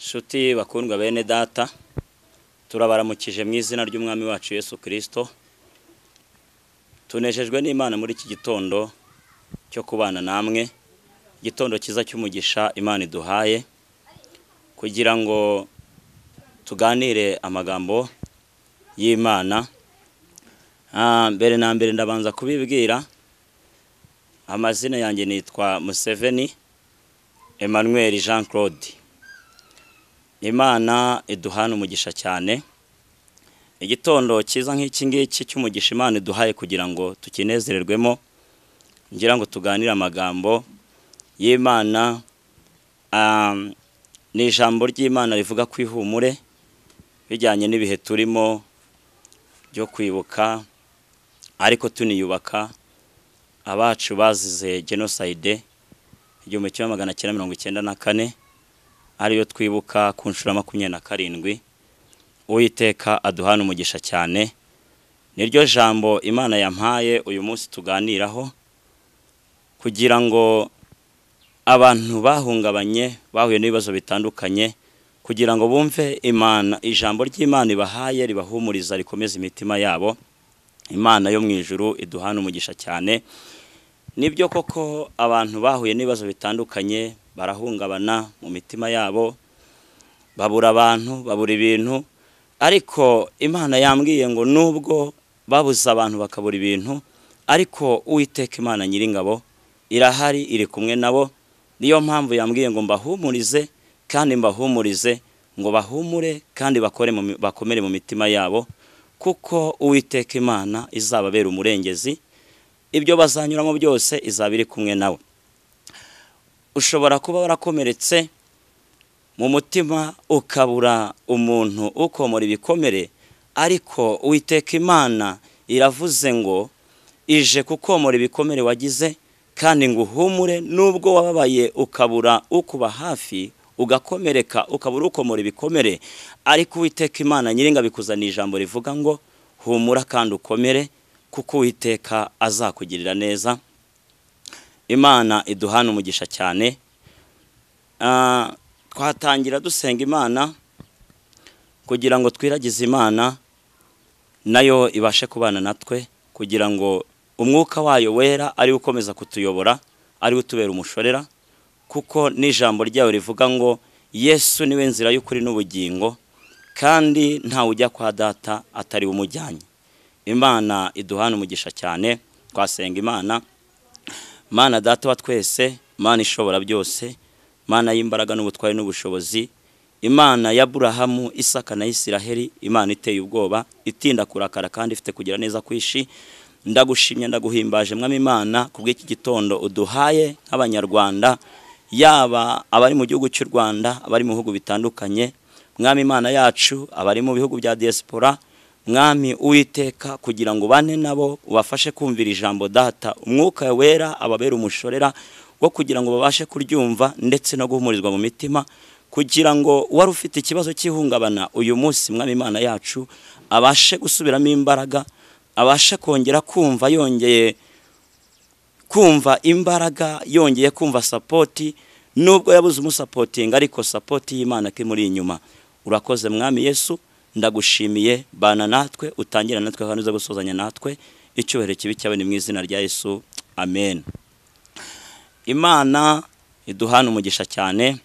Shuti bakundwa bene data, turabaramukije mu izina ry'Umwami wacu Yesu Kristo. Tunejejwe n'Imana muri iki gitondo cyo kubana namwe, igitondo cyiza cy'umugisha Imana iduhaye kugira ngo tuganire amagambo y'Imana. Mbere na mbere ndabanza kubibwira, amazina yanjye nitwa Museveni Emmanuel Jean Claude. Imana iduhana umugisha cyane. Igitondo cyiza nk'iki ngiki cy'umugisha Imana iduhaye kugira ngo tukinezererwemo, ngira ngo tuganire amagambo y'Imana. Ni ijambo ry'Imana rivuga ku ihumure bijyanye n'ibihe turimo byo kwibuka ariko tuniyubaka abacu bazize genocide 1994, ariyo twibuka ku nshuro 27. Uwiteka aduhana umugisha cyane. Niryo jambo Imana yampaye uyu munsi tuganiraho kugira ngo abantu bahungabanye bahuye n'ibibazo bitandukanye, kugira ngo bumve Imana, ijambo ry'Imana ibahaye ribahumuriza rikomeza imitima yabo. Imana yo mu ijuru iduhana umugisha cyane. Nibyo koko abantu bahuye n'ibibazo bitandukanye barahungabana mu mitima yabo, babura abantu, babura ibintu, ariko Imana yambwiye ngo nubwo babuze abantu bakabura ibintu, ariko Uwiteka Imana Nyiringabo irahari, iri kumwe nabo. Niyo mpamvu yambwiye ngo mbahumurize kandi mbahumurize, ngo bahumure kandi bakomere mu mitima yabo, kuko Uwiteka Imana izababera umurengezi, ibyo bazanyuramo byose izaba iri kumwe nabo. Ushobora kuba warakomeretse mu mutima ukabura umuntu ukomora ibikomere, ariko Uwiteka Imana iravuze ngo ije kukomora ibikomere wagize, kandi ngo uhumure nubwo wababaye ukabura ukuba hafi, ugakomereka ukabura ukomora ibikomere, ariko Uwiteka Imana Nyiringabo ikuzaniye ijambo rivuga ngo humura kandi ukomere, kuko Uwiteka azakugirira neza. Imana iduhana umugisha cyane. Twatangira dusenga Imana kugira ngo twiragize Imana nayo ibashe kubana natwe, kugira ngo umwuka wayo wera ari ukomeza kutuyobora, ari utubera umushorera, kuko n'ijambo ryayo rivuga ngo Yesu niwe nzira y'ukuri n'ubugingo, kandi ntawe ujya kwa data atari umujyanye. Imana iduhana umugisha cyane. Twasenga Imana. Mana data wa twese, Mana ishobora byose, Mana y'imbaraga n'ubutware n'ubushobozi, Imana ya Aburahamu, Isaka na Isiraheli, Imana iteye ubwoba, itinda kurakara kandi ifite kugira neza kwishi, ndagushimye ndaguhimbaje Mwami Imana kubw'iki gitondo uduhaye nk'Abanyarwanda, yaba abari mu gihugu cy'u Rwanda, abari mu bihugu bitandukanye, Mwami Imana yacu, abari mu bihugu bya diaspora, Mwami Uwiteka, kugira ngo bane nabo ubafashe kumvira ijambo data, umwuka wera ababera umushorera wo kugira ngo babashe kuryumva ndetse no guhumurizwa mu mitima, kugira ngo wari ufite ikibazo cy'ihungabana uyu munsi Mwami Imana yacu abashe gusubiramo imbaraga, abashe kongera kumva, yongeye kumva imbaraga, yongeye kumva sapoti, nubwo yabuze umusapotinga ariko sapoti y'Imana kimuri inyuma. Urakoze Mwami Yesu, ndagushimiye, bana natwe, utangira natwe kandi uza gusozanya natwe. Icyubahiro kibi cyawe ni mu izina rya Yesu, amen. Imana iduhana umugisha cyane.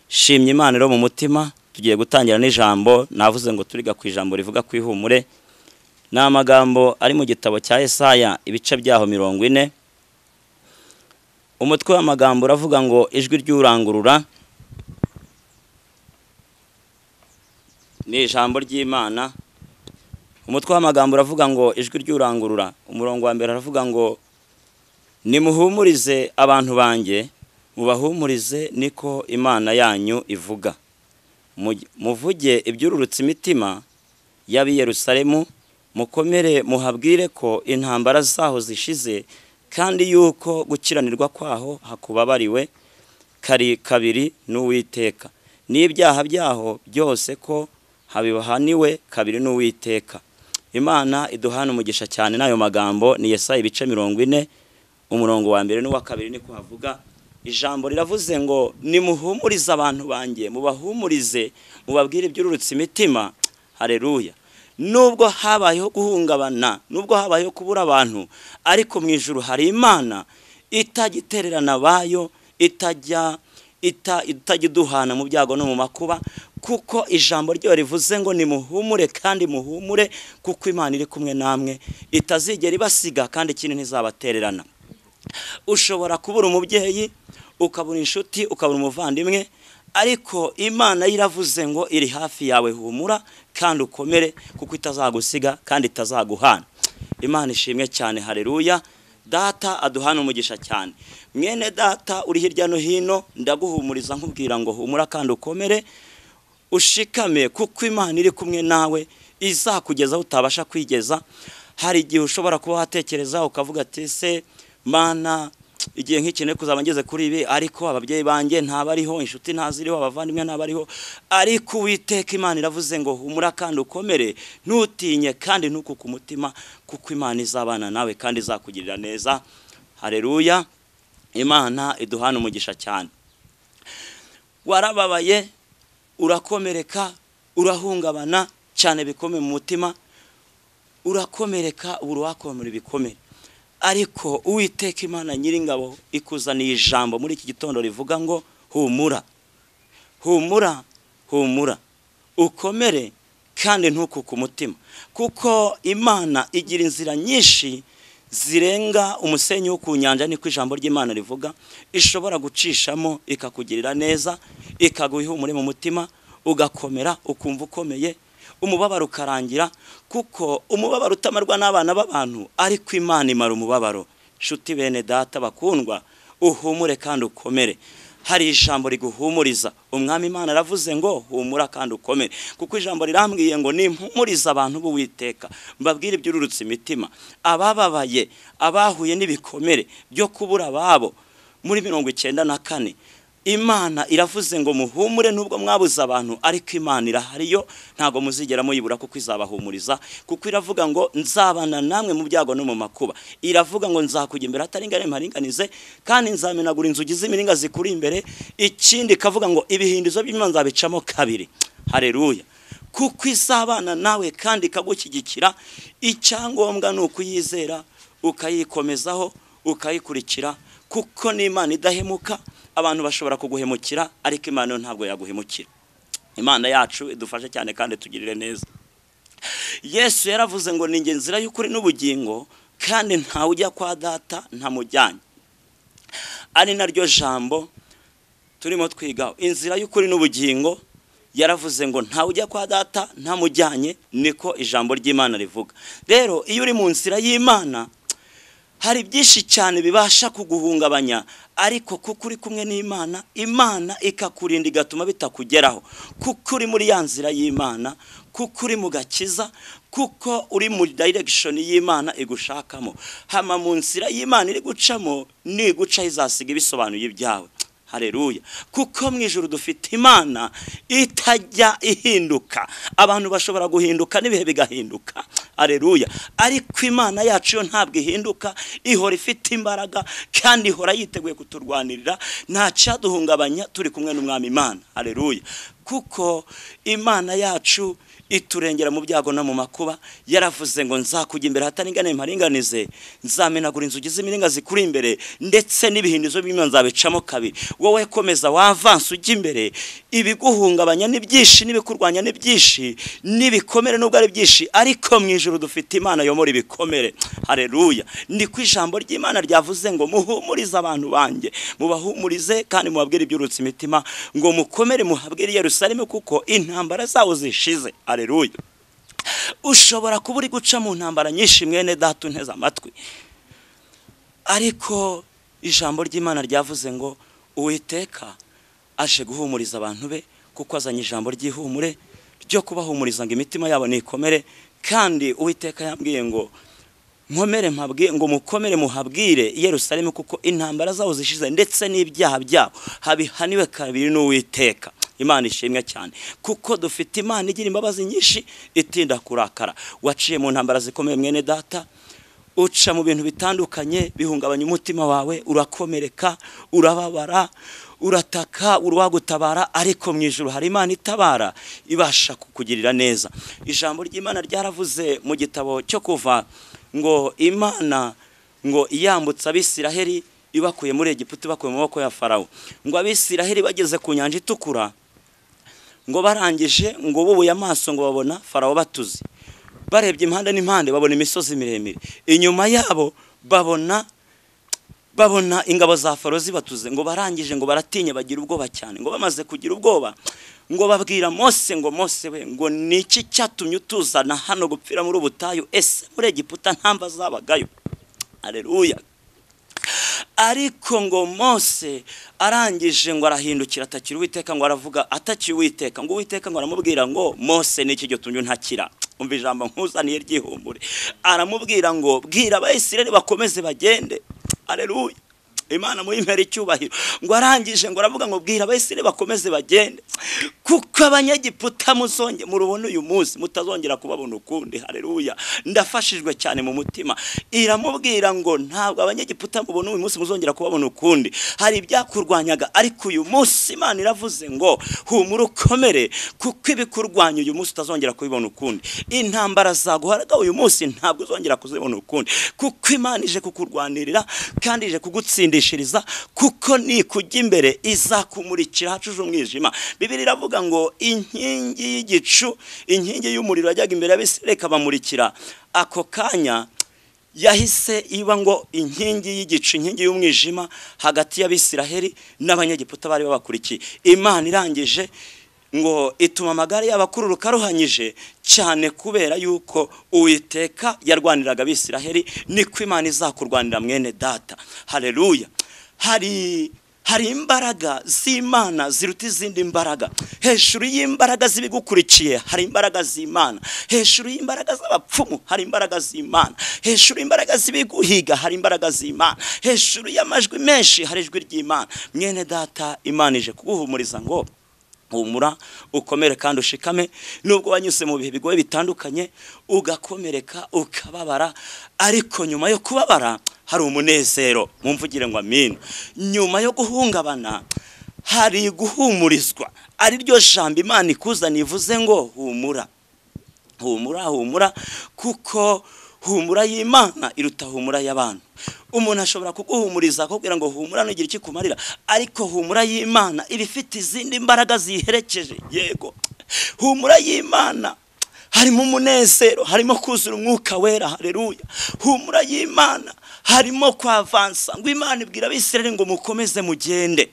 Shimye Imana rero mu mutima. Tugiye gutangira n'ijambo, navuze ngo turiga ku ijambo rivuga ku ihumure. Ni amagambo ari mu gitabo cya Yesaya ibice byaho 40. Umutwe w'amagambo uravuga ngo ijwi ry'urangurura. Ni ijambo ry'Imana. Umutwe w'amagambo uravuga ngo ijwi ry'urangurura. Umurongo wa mbere aravuga ngo nimuhumurize abantu banjye, mubahumurize niko Imana yanyu ivuga. Muvuge ibyururutse imitima y'ab'i Yerusalemu, mukomere muhabwire ko intambara zaho zishize, kandi yuko gukiranirwa kwaho hakubabariwe kari kabiri n'Uwiteka, n'ibyaha byaho byose ko habihaniwe kabiri n'Uwiteka. Imana iduhana umugisha cyane n'ayo magambo. Ni Yesaya ibice 40 umurongo wa mbere n'uwa kabiri niko havuga. Ijambo riravuze ngo nimuhumurize abantu banjye, mubahumurize, mubabwire ibyururutse imitima. Haleluya. Nubwo habayeho guhungabana, nubwo habayeho kubura abantu, ariko mu ijuru hari Imana itagitererana bayo, itajya iduhana mu byago no mu makuba, kuko ijambo ryo rivuze ngo nimuhumure kandi muhumure, kuko Imana iri kumwe namwe, itazigera ibasiga kandi ikindi ntizabatererana. Ushobora kubura umubyeyi, ukabura inshuti, ukabura umuvandimwe, ariko Imana iravuze ngo iri hafi yawe, humura kandi ukomere, kuko itazagusiga kandi itazaguhana. Imana ishimwe cyane. Haleluya. Data aduhana umugisha cyane. Mwene data uri hirya no hino, ndaguhumuriza nkubwira ngo humura kandi ukomere, ushikame, kuko Imana iri kumwe nawe, izakugeza aho utabasha kwigeza. Hari igihe ushobora kuba watekereza ukavuga ati se Mana, igihe nk'iki kuzaba ngeze kuri ibi, ariko ababyeyi banjye ntabariho, inshuti ntaziriho, abavandimwe ntabariho, ariko Uwiteka Imana iravuze ngo humura kandi ukomere, ntutinye kandi ntukuke umutima, kuko Imana izabana nawe kandi izakugirira neza. Haleluya. Imana iduhana umugisha cyane. Warababaye, urakomereka, urahungabana cyane bikomeye mu mutima, urakomereka, ubura wakomera ibikomere, ariko Uwiteka Imana nyiringabo ikuzaniye ijambo muri iki gitondo rivuga ngo humura, humura, humura, ukomere kandi ntukuke umutima, kuko Imana igira inzira nyinshi zirenga umusenyi wo ku nyanja, niko ijambo ry'Imana rivuga, ishobora gucishamo ikakugirira neza, ikaguha ihumure mu mutima, ugakomera, ukumva ukomeye, umubabaro ukarangira, kuko umubabaro utamarwa n'abana b'abantu, ariko Imana imara umubabaro. Nshuti bene data bakundwa, uhumure kandi ukomere. Hari ijambo riguhumuriza. Umwami Imana aravuze ngo humura kandi ukomere, kuko ijambo rirambwiye ngo nimpumuriza abantu b'Uwiteka, mbabwire ibyururutse imitima, abababaye, abahuye n'ibikomere byo kubura ababo muri 94. Imana iravuze ngo muhumure nubwo mwabuze abantu, ariko Imana irahariyo, ntago muzigera muyibura, kuko izabahumuriza. Kuko iravuga ngo nzabana namwe mu byago no mu makuba. Iravuga ngo nzakujya imbere ataringane mparinganize, kandi nzamenagura inzugi z'imiringa zikuri imbere. Ikindi kavuga ngo ibihindizo by'Imana nzabicamo kabiri. Haleluya. Kuko izabana nawe kandi ikagushyigikira. Icyangombwa ni ukuyizera, ukayikomezaho, ukayikurikira, kuko n'Imana idahemuka. Abantu bashobora kuguhemukira, ariko Imana ntabwo yaguhemukira. Imana yacu idufashe cyane kandi tugirire neza. Yesu yaravuze ngo ni inzira y'ukuri n'ubugingo, kandi ntawe ujya kwa data ntamujyanye. Ari naryo jambo turimo twigaho, inzira y'ukuri n'ubugingo. Yaravuze ngo ntawe ujya kwa data ntamujyanye, niko ijambo ry'Imana rivuga. Rero iyo uri mu nzira y'Imana, hari byinshi cyane bibasha kuguhungabanya, ariko kuko uri kumwe n'Imana, Imana ikakurinda igatuma bitakugeraho, kuko uri muri ya nzira y'Imana, kuko uri mu gakiza, kuko uri mu direction y'Imana igushakamo. Hama mu nzira y'Imana iri gucamo, niguca izasiga ibisobanuye ibyawe. Haleluya. Kuko mu ijuru dufite Imana itajya ihinduka. Abantu bashobora guhinduka n'ibihe bigahinduka. Haleluya. Ariko Imana yacu yo ntabwo ihinduka, ihora ifite imbaraga kandi ihora yiteguye kuturwanirira, nta cyaduhungabanya turi kumwe n'Umwami Imana. Haleluya. Kuko Imana yacu iturengera mu byago no mu makuba. Yaravuze ngo nzakujya imbere hataringane mparinganize, nzamenagura inzugi z'imiringa zikuri imbere, ndetse n'ibihindizo by'Imana nzabicamo kabiri. Wowe komeza wavanse ujya imbere, ibiguhungabanya ni byinshi, n'ibikurwanya ni byinshi, n'ibikomere nubwo ari byinshi, ariko mu ijuru dufite Imana yomora ibikomere. Haleluya. Niko ijambo ry'Imana ryavuze ngo muhumurize abantu banjye, mubahumurize kandi mubabwire ibyurutse imitima, ngo mukomere muhabwire Yerusalemu, kuko intambara zawo zishize. Haleluya. Ushobora kuba uri guca mu ntambara nyinshi mwene data unteze amatwi, ariko ijambo ry'Imana ryavuze ngo Uwiteka aje guhumuriza abantu be, kuko azanye ijambo ry'ihumure ryo kubahumuriza ngo imitima yabo nikomere. Kandi Uwiteka yambwiye ngo nkomere mpabwiye ngo mukomere muhabwire Yerusalemu, kuko intambara zawo zishize, ndetse n'ibyaha byabo habihaniwe kabiri n'Uwiteka. Imana ishimwe cyane, kuko dufite Imana igira imbabazi nyinshi, itinda kurakara. Waciye mu ntambara zikomeye mwene data, Uca mu bintu bitandukanye bihungabanya umutima wawe, urakomereka, urababara, urataka, urwagutabara, ariko mu ijuru hari Imana itabara ibasha kukugirira neza. Ijambo ry'Imana ryaravuze mu gitabo cyo Kuva ngo Imana ngo iyambutsa Abisiraheli ibakuye muri Egiputa, ibakuye mu maboko ya Farawo. Ngo Abisiraheli bageze ku nyanja itukura, ngo barangije ngo bubuye amaso ngo babona Farawo batuze. Barebye impande n'impande babona imisozi miremire, inyuma yabo babona ingabo za Farawo zibatuze. Ngo barangije ngo baratinya, bagira ubwoba cyane. Ngo bamaze kugira ubwoba ngo babwira Mose ngo Mose we, ngo niki cyatumye utuzana hano gupfira muri ubutayu? Ese muri Egiputa nta mva zabagayo? Haleluya. Ariko ngo Mose arangije ngo arahindukira atakira Uwiteka, ngo aravuga atakiye Uwiteka, ngo Uwiteka ngo aramubwira ngo Mose niki gitumye untakira? Umva ijambo nkuzaniye ryihumure. Aramubwira ngo bwira Abayisiraheli bakomeze bagende. Haleluya. Imana muyimpera icyubahiro. Ngo arangije ngo aravuga ngo bwira Abayisiraheli bakomeze bagende, kuko Abanyegiputa muzonge murubona uyu munsi mutazongera kubabona ukundi. Haleluya. Ndafashijwe cyane mu mutima. Iramubwira ngo ntabwo Abanyegiputa mubona uyu munsi muzongera kubabona ukundi. Hari ibyakurwanyaga, ariko uyu munsi Imana iravuze ngo humura ukomere, kuko ibikurwanya uyu munsi utazongera kubibona ukundi. Intambara zaguharaga uyu munsi ntabwo uzongera kuzibona ukundi, kuko Imana ije kukurwanirira kandi ije kugutsindishiriza, kuko nikujya imbere izakumurikira hacuje umwijima. Bibiliya iravuga ngo inkingi y'igicu, inkingi y'umuriro yajyaga imbere y'Abisirayeli ikabamurikira, ako kanya yahise iba ngo inkingi y'igicu, inkingi y'umwijima hagati y'Abisiraheli n'Abanyegiputa bari babakurikiye. Imana irangije ngo ituma amagare y'abakururuka aruhanyije cyane, kubera yuko Uwiteka yarwaniraga Abisiraheli, niko Imana izakurwanira mwene data. Haleluya. Hari imbaraga z'Imana ziruta izindi mbaraga. Hejuru y'imbaraga z'ibigukurikiye hari imbaraga z'Imana. Hejuru y'imbaraga z'abapfumu hari imbaraga z'Imana. Hejuru y'imbaraga z'ibiguhiga hari imbaraga z'Imana. Hejuru y'amajwi menshi hari ijwi ry'Imana. Mwene data, Imana ije kuguhumuriza ngo humura ukomere kandi ushikame. Nubwo wanyuze mu bihe bigoye bitandukanye, ugakomereka, ukababara, ariko nyuma yo kubabara hari umunezero. Mumvugire ngo amina. Nyuma yo guhungabana hari guhumurizwa, ari ryo jambo Imana ikuzaniye ivuze ngo humura, humura, humura, kuko humura y'Imana iruta humura y'abantu. Umuntu ashobora kuguhumuriza akubwira ngo humura nugira iki kumarira, ariko humura y'Imana iba ifite izindi mbaraga ziherekeje. Yego, humura y'Imana harimo umunezero, harimo kuzura umwuka wera. Haleluya. Humura y'Imana harimo kwavansa. Ngo Imana ibwira Abisirayeli ngo mukomeze mugende,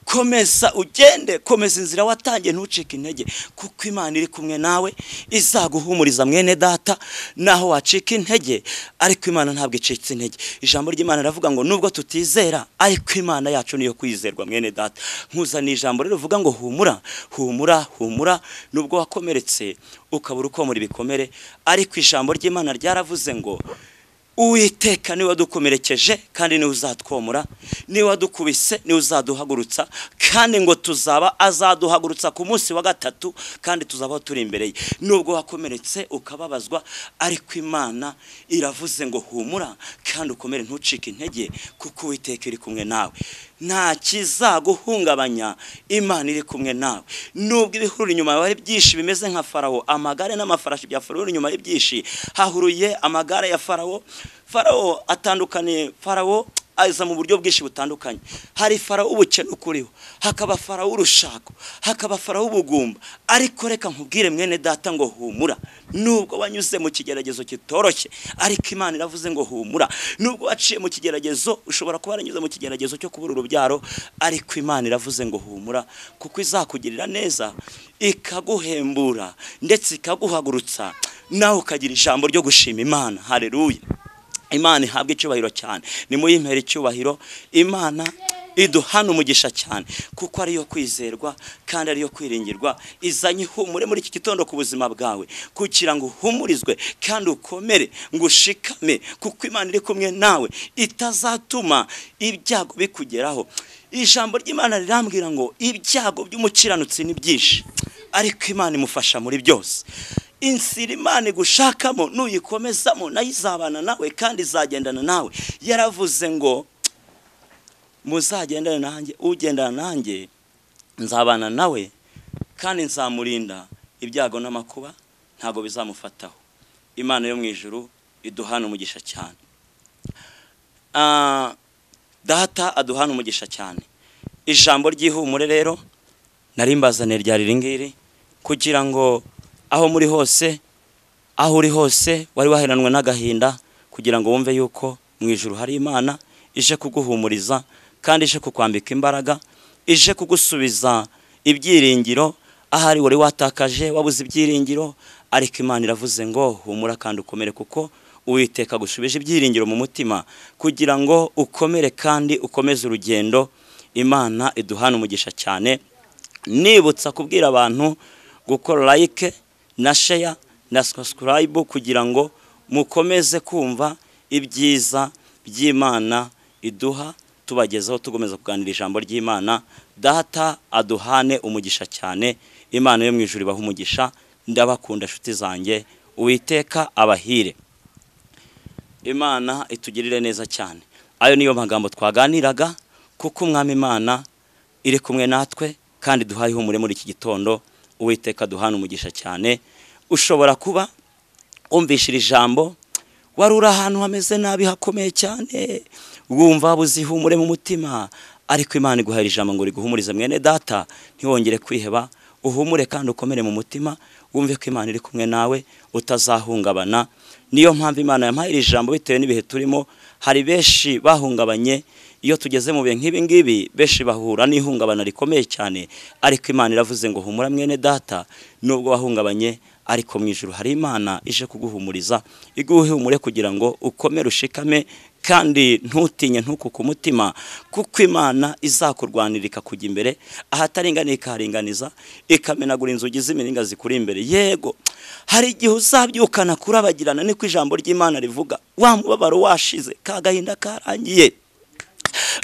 komeza ugende, komeza inzira watangiye, ntucike intege, kuko Imana iri kumwe nawe, izaguhumuriza mwene data. Naho wacika intege, ariko Imana ntabwo icitse intege. Ijambo ry'Imana riravuga ngo nubwo tutizera, ariko Imana yacu niyo kwizerwa. Mwene data, nkuzaniye ijambo rero rivuga ngo humura, humura, humura. Nubwo wakomeretse ukabura ukomora ibikomere, ariko ijambo ry'Imana ryaravuze ngo Uwiteka niwe wadukomerekeje kandi niwe uzatwomora, niwe wadukubise niwe uzaduhagurutsa, kandi ngo tuzaba azaduhagurutsa ku munsi wa gatatu, kandi tuzabaho turi imbere ye. Nubwo wakomeretse ukababazwa, ariko Imana iravuze ngo humura kandi ukomere, ntucike intege, kuko Uwiteka iri kumwe nawe. Nta kizaguhungabanya, Imana iri kumwe nawe. Nubwo ibihuru inyuma yawe ari byinshi bimeze nka Farawo, amagare n'amafarashi bya Farawo inyuma ari byinshi, hahuruye amagare ya Farawo. Farawo atandukaniye, Farawo aza mu buryo bwinshi butandukanye. Hari Farawo ubukene ukuriho, hakaba Farawo urushako, hakaba Farawo ubugumba. Ariko reka nkubwire mwene data ngo humura. Nubwo wanyuze mu kigeragezo kitoroshye, ariko Imana iravuze ngo humura. Nubwo waciye mu kigeragezo, ushobora kuba waranyuze mu kigeragezo cyo kubura urubyaro, ariko Imana iravuze ngo humura, kuko izakugirira neza, ikaguhembura ndetse ikaguhagurutsa, nawe ukagira ijambo ryo gushima Imana. Haleluya. Imana ihabwe icyubahiro cyane. Nimuyimpere icyubahiro. Imana iduhana umugisha cyane, kuko ariyo kwizerwa kandi ariyo kwiringirwa. Izanye ihumure muri iki gitondo ku buzima bwawe, kugira ngo uhumurizwe kandi ukomere, ngo ushikame, kuko Imana iri kumwe nawe, itazatuma ibyago bikugeraho. Ijambo ry'Imana rirambwira ngo ibyago by'umukiranutsi ni byinshi, ariko Imana imufasha muri byose. Inzira Imana igushakamo nuyikomezamo nayo izabana nawe kandi izagendana nawe. Yaravuze ngo muzagendane nanjye, ugendana nanjye nzabana nawe kandi nzamurinda ibyago n'amakuba, ntago bizamufataho. Imana yo mu ijuru iduhana umugisha cyane. Data aduhana umugisha cyane. Ijambo ry'ihumure rero narimbazane ryari ringiri kugira ngo aho muri hose, aho uri hose wari waheranwe n'agahinda, kugira ngo wumve yuko mu ijuru hari Imana ije kuguhumuriza kandi ije kukwambika imbaraga, ije kugusubiza ibyiringiro ahari wari watakaje, wabuze ibyiringiro. Ariko Imana iravuze ngo humura kandi ukomere, kuko Uwiteka agushubije ibyiringiro mu mutima kugira ngo ukomere kandi ukomeze urugendo. Imana iduhana umugisha cyane. Nibutsa kubwira abantu gukora like na share na subscribe kugira ngo mukomeze kumva ibyiza by'Imana iduha, tubagezaho tugomeza kuganira ijambo ry'Imana. Data aduhane umugisha cyane. Imana yo mu ijuru ibahe umugisha. Ndabakunda nshuti zanjye, Uwiteka abahire, Imana itugirire neza cyane. Ayo niyo magambo twaganiraga, kuko Umwami Imana iri kumwe natwe kandi duhaye ihumure muri iki gitondo. Uwiteka duhana umugisha cyane. Ushobora kuba umvishira ijambo, wari uri ahantu hameze nabi hakomeye cyane, wumva wabuze ihumure mu mutima, ariko Imana iguhaye ijambo ngo riguhumurize mwene data, ntiwongere kwiheba, uhumure kandi ukomere mu mutima, wumve ko Imana iri kumwe nawe utazahungabana. Niyo mpamvu Imana yampaye iri jambo bitewe n'ibihe turimo. Hari benshi bahungabanye, iyo tugeze mu bihe nk'ibi ngibi benshi bahura n'ihungabana rikomeye cyane, ariko Imana iravuze ngo humura mwene data, nubwo wahungabanye ariko mu ijuru hari Imana ije kuguhumuriza, iguhumure kugira ngo ukomere ushikame kandi ntutinye ntukuke umutima, kuko Imana izakurwanira ikakujya imbere, ahataringaniye ikaharinganiza, ikamenagura inzugi z'imiringa zikuri imbere. Yego, hari igihe uzabyukana kurabagirana, niko ijambo ry'Imana rivuga, wa mubabaro washize, ka gahinda karangiye,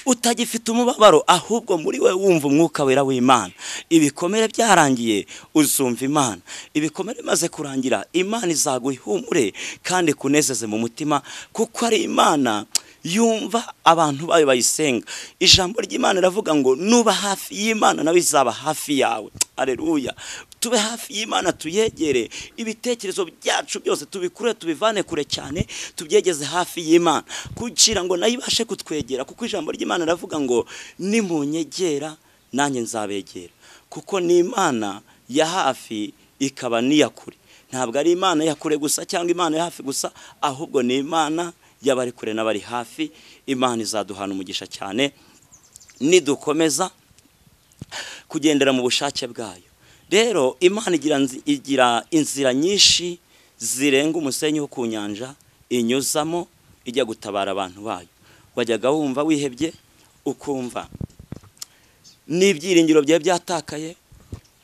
utagifite umubabaro, ahubwo muri we wumva umwuka wera w'Imana. Ibikomere byarangiye, uzumva Imana. Ibikomere bimaze kurangira, Imana izaguha ihumure kandi kunezeze mu mutima, kuko ari Imana yumva abantu bayo bayisenga. Ijambo ry'Imana riravuga ngo nuba hafi y'Imana nawe izaba hafi yawe. Haleluya. Tube hafi y'Imana, tuyegere, ibitekerezo byacu byose tubikure, tubivane kure cyane, tubyegeze hafi y'Imana kugira ngo nayo ibashe kutwegera, kuko ijambo ry'Imana riravuga ngo nimunyegera nanjye nzabegera, kuko ni Imana ya hafi ikaba n'iya kure. Ntabwo ari Imana ya kure gusa cyangwa Imana ya hafi gusa, ahubwo ni Imana y'abari kure n'abari hafi. Imana izaduhana umugisha cyane nidukomeza kugendera mu bushake bwayo. Rero Imana igira inzira nyinshi zirenga umusenyi wo ku nyanja inyuzamo ijya gutabara abantu bayo. Wajyaga wumva wihebye, ukumva n'ibyiringiro byawe byatakaye,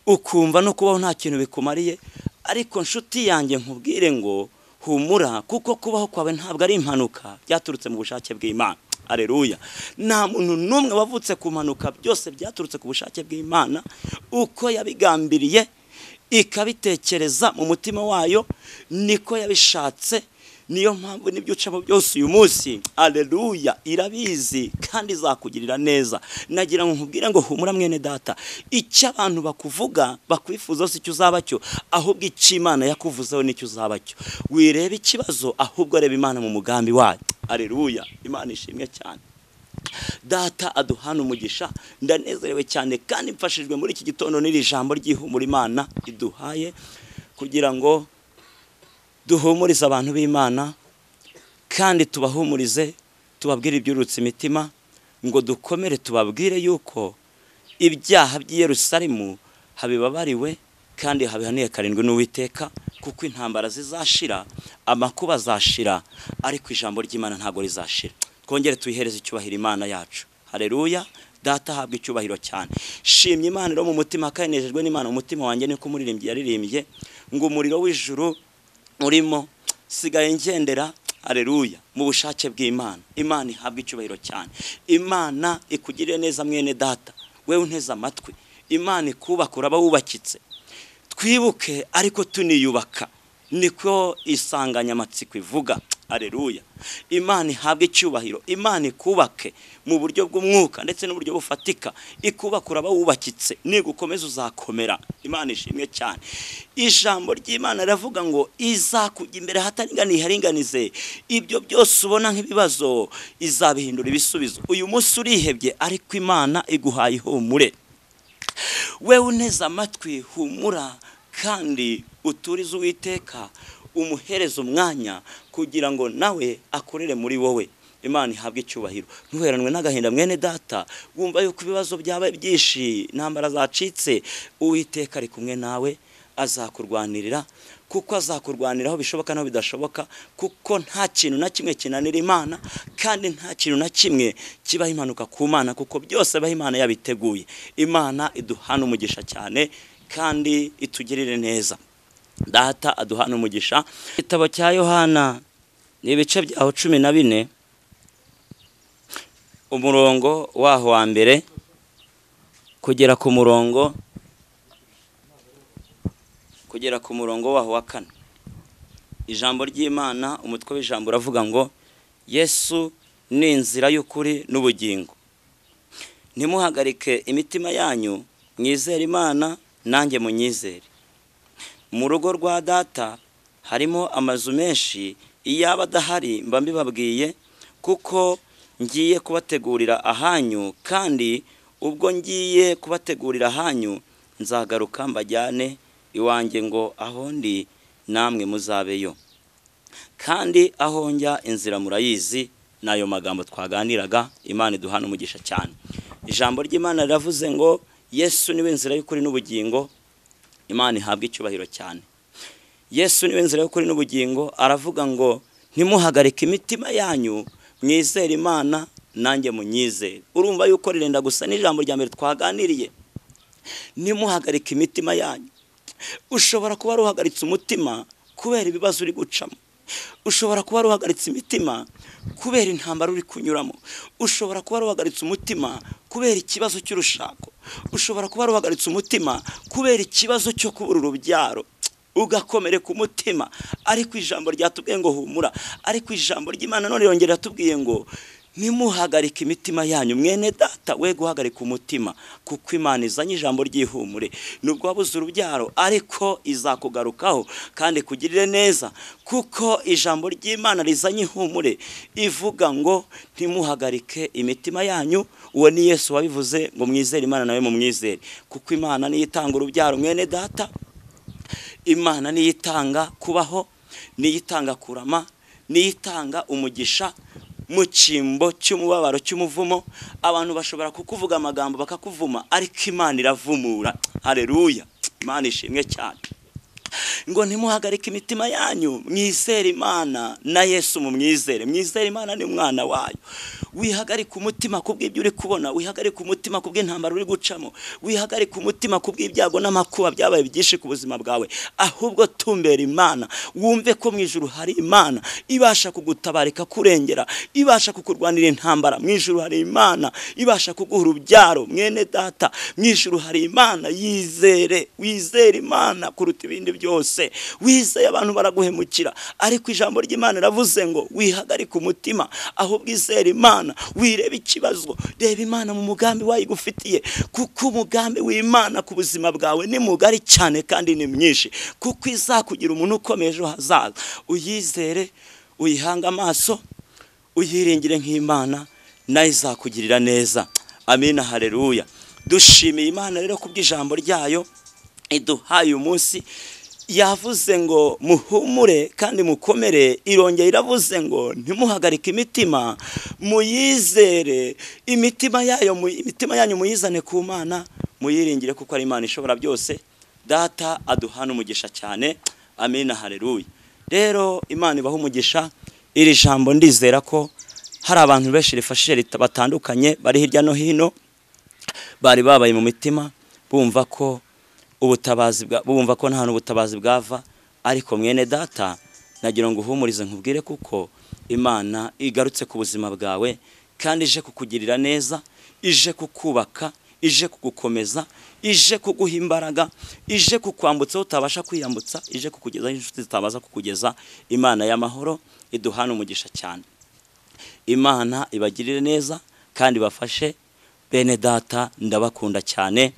ukumva no kubaho nta kintu bikumariye, ariko nshuti yanjye nkubwire ngo humura, kuko kubaho kwawe ntabwo ari impanuka, byaturutse mu bushake bw'Imana. Haleluya. Nta muntu n'umwe wavutse ku mpanuka, byose byaturutse ku bushake bw'Imana, uko yabigambiriye ikabitekereza mu mutima wayo niko yabishatse. Niyo mpamvu n'ibyo ucamo byose uyu munsi, haleluya, irabizi kandi izakugirira neza. Nagira ngo nkubwire ngo humura mwene data, icyo abantu bakuvuga bakwifuza si cyo uzaba cyo, ahubwo icyo Imana yakuvuzeho nicyo uzaba cyo. Wirebe ikibazo, ahubwo reba Imana mu mugambi wayo. Haleluya, Imana ishimwe cyane. Data aduhana umugisha. Ndanezerewe cyane kandi mfashijwe muri iki gitondo n'iri jambo ry'ihumura Imana iduhaye kugira ngo duhumurize abantu b'Imana kandi tubahumurize, tubabwire ibyurutse imitima, ngo dukomere tubabwire yuko ibyaha by'i Yerusalemu habibabariwe kandi habihaniye karindwi n'Uwiteka, kuko intambara zizashira, amakuba azashira, ariko ijambo ry'Imana ntago rizashira. Twongere tuyihereze icyubahiro Imana yacu. Haleluya. Data ahabwa icyubahiro cyane. Shimye Imana rero mu mutima, kandi nejejwe n'Imana mu mutima wanjye, niko umuririmbyi yaririmbye ngo umuriro w'ijuru urimo sigaye ngendera, haleluya, mu bushake bw'Imana. Imana ihabwa icyubahiro cyane. Imana ikugirire neza mwene data, wewe unteze amatwi. Imana ikubaka, uraba wubakitse. Twibuke ariko tuniyubaka. Niko isanganyamatsiko ivuga. Haleluya. Imana ihabwe icyubahiro, Imana ikubake mu buryo bw'umwuka ndetse n'uburyo bufatika, ikubaka uraba wubakitse, nigukomeza uzakomera. Imana ishimwe cyane. Ijambo ry'Imana riravuga ngo izakujya imbere hataringaniye haringanize, ibyo byose ubona nk'ibibazo izabihindura ibisubizo. Uyu munsi urihebye, ariko Imana iguhaye ihumure. Wewe uneze amatwi, humura kandi uturize Uwiteka, umuhereza umwanya kugira ngo nawe akorere muri wowe. Imana ihabwe icyubahiro. Ntuheranwe n'agahinda mwene data, wumva yuko ibibazo byabaye byinshi, intambara zacitse, Uwiteka ari kumwe nawe, azakurwanirira, kuko azakurwaniraho bishoboka naho bidashoboka, kuko nta kintu na kimwe kinanira Imana, kandi nta kintu na kimwe kibaho impanuka ku Mana, kuko byose abaho Imana yabiteguye. Imana iduhana umugisha cyane kandi itugirire neza. Data aduhana umugisha. Igitabo cya Yohana ni ibice byaho 14, umurongo waho wa mbere kugera ku murongo waho wa 4. Ijambo ry'Imana, umutwe w'ijambo uravuga ngo Yesu ni inzira y'ukuri n'ubugingo. Ntimuhagarike imitima yanyu, mwizere Imana nanjye munyizere. Mu rugo rwa data harimo amazu menshi, iyaba adahari mba mbibabwiye, kuko ngiye kubategurira ahanyu, kandi ubwo ngiye kubategurira ahanyu nzagaruka mbajyane iwanjye, ngo aho ndi namwe muzabeyo. Kandi aho njya inzira murayizi. Nayo magambo twaganiraga. Imana iduhana umugisha cyane. Ijambo ry'Imana riravuze ngo Yesu niwe nzira y'ukuri n'ubugingo. Imana ihabwe icyubahiro cyane. Yesu niwe nzira y'ukuri n'ubugingo, aravuga ngo ntimuhagarike imitima yanyu, mwizere Imana nanjye munyizere. Urumva yuko rirenda gusa n'ijambo rya mbere twaganiriye. Ntimuhagarike imitima yanyu. Ushobora kuba ruhagaritse umutima kubera ibibazo uri gucamo. Ushobora kuba ruhagaritse imitima kubera intambara uri kunyuramo. Ushobora kuba ruhagaritse umutima kubera ikibazo cy'urushako. Ushobora kuba ruhagaritse umutima kubera ikibazo cyo kubura urubyaro, ugakomereka umutima. Ariko ijambo ryatubwiye ngo humura. Ariko ijambo ry'Imana none yongera tubwiye ngo nimuhagarike imitima yanyu. Mwene data, we guhagarika umutima, kuko Imana izanye ijambo ry'ihumure. Nubwo wabuze urubyaro, ariko izakugarukaho kandi kugirire neza, kuko ijambo ry'Imana rizanye ihumure, ivuga ngo ntimuhagarike imitima yanyu. Uwo ni Yesu wabivuze ngo mwizere Imana nawe mumwizere, kuko Imana niyo itanga urubyaro. Mwene data, Imana niyo itanga kubaho, niyo itanga kurama, niyo itanga umugisha mu cyimbo cy'umubabaro cy'umuvumo. Abantu bashobora kukuvuga amagambo bakakuvuma, ariko Imana iravumura. Haleluya. Imana ishimwe cyane. Ngo ntimuhagarike imitima yanyu, mwizere Imana na Yesu mumwizere. Mwizere Imana ni umwana wayo. Wihagarika umutima kubw'ibyo uri kubona, wihagarika umutima kubw'intambara uri gucamo, wihagarika umutima kubw'ibyago n'amakuba byabaye byinshi ku buzima bwawe, ahubwo tumbera Imana, wumve ko mu ijuru hari Imana ibasha kugutabarika kurengera, ibasha kukurwanira intambara. Mu ijuru hari Imana ibasha kuguha urubyaro. Mwene data, mu ijuru hari Imana. Yizere, wizere Imana kuruta ibindi byose. Wizeye abantu baraguhemukira, ariko ijambo ry'Imana riravuze ngo wihagarika umutima, ahubwo izere Imana. Wirebe ikibazo, reba Imana mu mugambi wayigufitiye, kuko umugambi w'Imana ku buzima bwawe ni mugari cyane kandi ni myinshi, kuko izakugira umuntu ukomeye ejo hazaza. Uyizere, uyihanga amaso, uyiringire nk'Imana, nayo izakugirira neza. Amina, haleluya. Dushimiye Imana rero kubw'ijambo ryayo iduhaye umunsi. Yavuze ngo muhumure kandi mukomere. Irongera iravuze ngo ntimuhagarike imitima, muyizere. Imitima yayo, imitima yanyu muyizane ku Mana, muyiringire kuko ari Imana ishobora byose. Data aduhana umugisha cyane. Amina, haleluya. Rero Imana ibaha umugisha. Iri jambo ndizera ko hari abantu benshi rifashije batandukanye bari hirya no hino, bari babaye mu mitima bumva ko ubutabazi bumva ko nta ubutabazi bwava. Ariko mwene data, nagira ngo uhumurize nkubwire kuko Imana igarutse ku buzima bwawe, kandi ije kukugirira neza, ije kukubaka, ije kugukomeza, ije kuguha imbaraga, ije kukwambutsa utabasha kwiyambutsa, ije kukugeza inshuti zitabaza kukugeza. Imana y'amahoro iduhana umugisha cyane. Imana ibagirire neza kandi bafashe. Bene data ndabakunda cyane.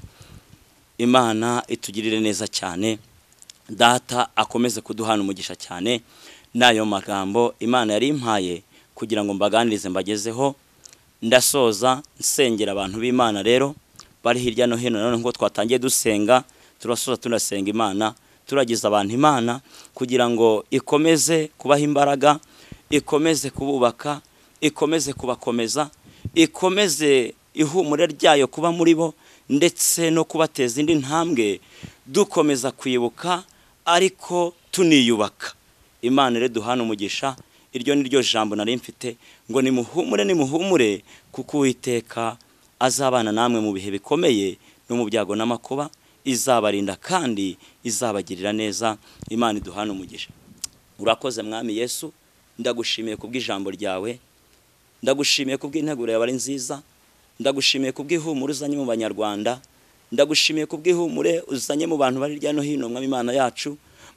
Imana itugirire neza cyane. Data akomeze kuduhana umugisha cyane. Nayo magambo Imana yari impaye kugira ngo mbaganirize mbagezeho. Ndasoza nsengera abantu b'Imana rero bari hirya no hino. None ngo twatangiye dusenga, turasoza tunasenga Imana, turagiza abantu Imana kugira ngo ikomeze kubaha imbaraga, ikomeze kububaka, ikomeze kubakomeza, ikomeze ihumure ryayo kuba muri bo, ndetse no kubateza indi ntambwe, dukomeza kwibuka ariko tuniyubaka. Imana rero duhana umugisha. Iryo ni ryo jambo nari mfite, ngo nimuhumure, nimuhumure, kuko Uwiteka azabana namwe mu bihe bikomeye no mu byago n'amakuba, izabarinda kandi izabagirira neza. Imana iduhana umugisha. Urakoze Mwami Yesu, ndagushimiye kubw'ijambo ryawe, ndagushimiye kubw'integuro yawe ari nziza, ndagushimiye kubw'ihumure uzanye mu Banyarwanda, ndagushimiye kubw'ihumure uzanye mu bantu bari hirya no hino. Mwami Imana yacu,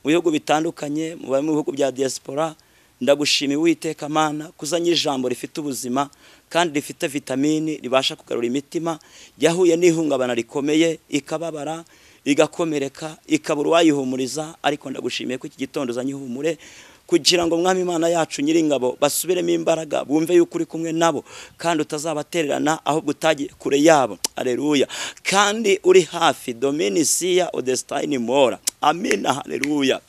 mu bihugu bitandukanye, mu bihugu bya diaspora, ndagushimiye Uwiteka Mana kuzanye ijambo rifite ubuzima kandi rifite vitamini, ribasha kugarura imitima yahuye n'ihungabana rikomeye, ikababara, igakomereka, ikabura uwayihumuriza. Ariko ndagushimiye ko iki gitondo uzanye ihumure kugira ngo Mwami Imana yacu nyiringabo basubiremo imbaraga, bumve yuko uri kumwe nabo kandi utazabatererana, ahubwo utagiye kure yabo. Haleluya. Kandi uri hafi. Dominisia Odestine Mora. Amina. Haleluya.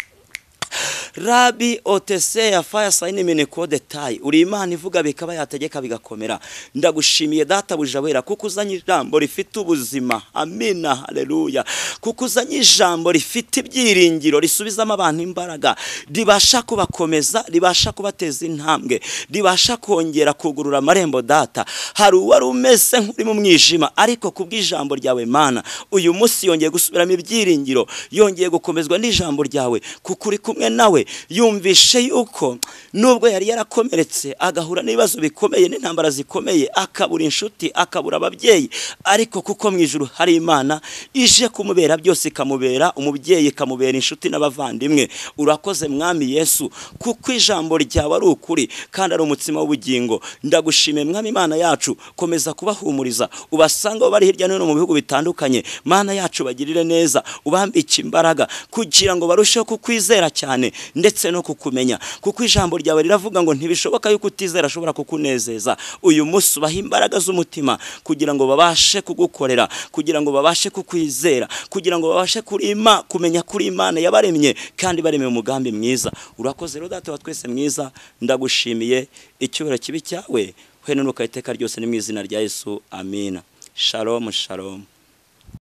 Rabi otesea fire sign mene tai. Uri Imana ivuga bikaba, yategeka bigakomera. Ndagushimiye Data bujawera kuko uzanye ijambo rifite ubuzima. Amina. Haleluya. Kuko uzanye ijambo rifite ibyiringiro, risubizamo abantu imbaraga, ribasha kubakomeza, ribasha kubateza intambwe, ribasha kongera kugurura amarembo. Data, hari uwari umeze nk'uri mu mwijima, ariko kubw'ijambo ryawe Mana, uyu munsi yongeye gusubiramo ibyiringiro, yongeye gukomezwa n'ijambo ryawe, kuko uri kumwe nawe. Yumvishe yuko nubwo yari yarakomeretse, agahura n'ibibazo bikomeye n'intambara zikomeye, akabura inshuti, akabura ababyeyi, ariko kuko mu ijuru hari Imana ije kumubera byose, ikamubera umubyeyi, ikamubera inshuti n'abavandimwe. Urakoze Mwami Yesu, kuko ijambo ryawe ari ukuri kandi ari umutsima w'ubugingo. Ndagushimiye Mwami Imana yacu, komeza kubahumuriza, ubasanga bari hirya no hino mu bihugu bitandukanye. Mana yacu, bagirire neza, ubambike imbaraga kugira ngo barusheho kukwizera cyane ndetse no kukumenya, kuko ijambo ryawe riravuga ngo ntibishoboka yuko utizera ashobora kukunezeza. Uyu munsi ubaha imbaraga z'umutima kugira ngo babashe kugukorera, kugira ngo babashe kukwizera, kugira ngo babashe kurima kumenya kuri Imana yabaremye kandi baremye umugambi mwiza. Urakoze rero Data wa twese mwiza, ndagushimiye. Icyubahiro kibi cyawe heno nuka iteka ryose, ni mu izina rya Yesu. Amina. Shalom, shalom.